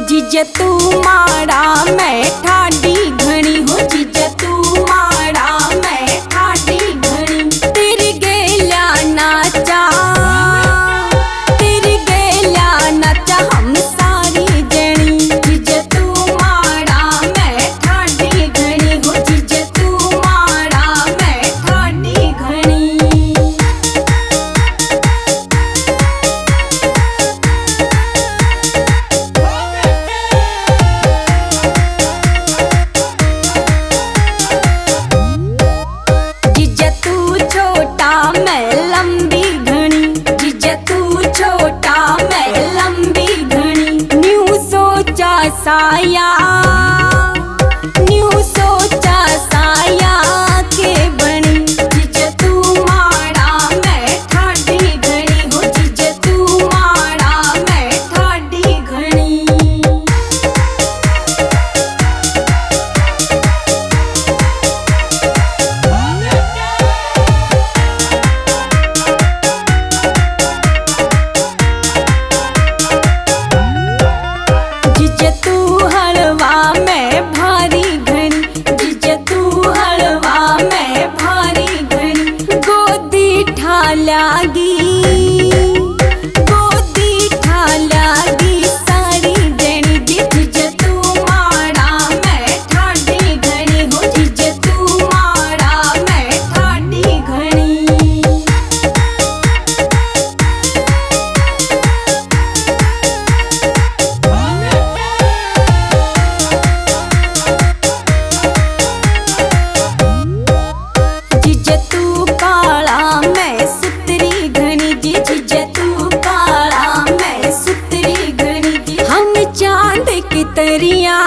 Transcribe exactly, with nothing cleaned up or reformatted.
जीजे तू माड़ा मैं ठाडी घणी हो, जीजे तू माड़ा मैं ठाडी घणी। तेरी गेल्या नाचा, तेरी गेल्या नाचा हम सारी जणी। जीजे तू माड़ा मैं ठाडी घणी हो, जीजे तू माड़ा मैं ठाडी घणी। जीजा तू छोटा मैं लंबी घणी, जीजा तू छोटा मैं लंबी घणी। न्यू सोचा साया, न्यू सोचा साया के बणी। जीजा तू माड़ा मैं ठाडी घणी हो, जीजा तू माड़ा मैं ठाडी घणी। जीजे तू हलवा मैं भारी घणी, जीजे तू हलवा मैं भारी घणी। गोदी ठा ल्यागी, गोदी ठा ल्यागी सारी जणी। जीजे तू माड़ा मैं ठाडी घणी हो, जीजे तू माड़ा मैं ठाडी घणी। जीजे तू काला मैं सुतरी घणी जी, जीजे तू काला मैं सुतरी घणी जी। हम चांद की तरिया,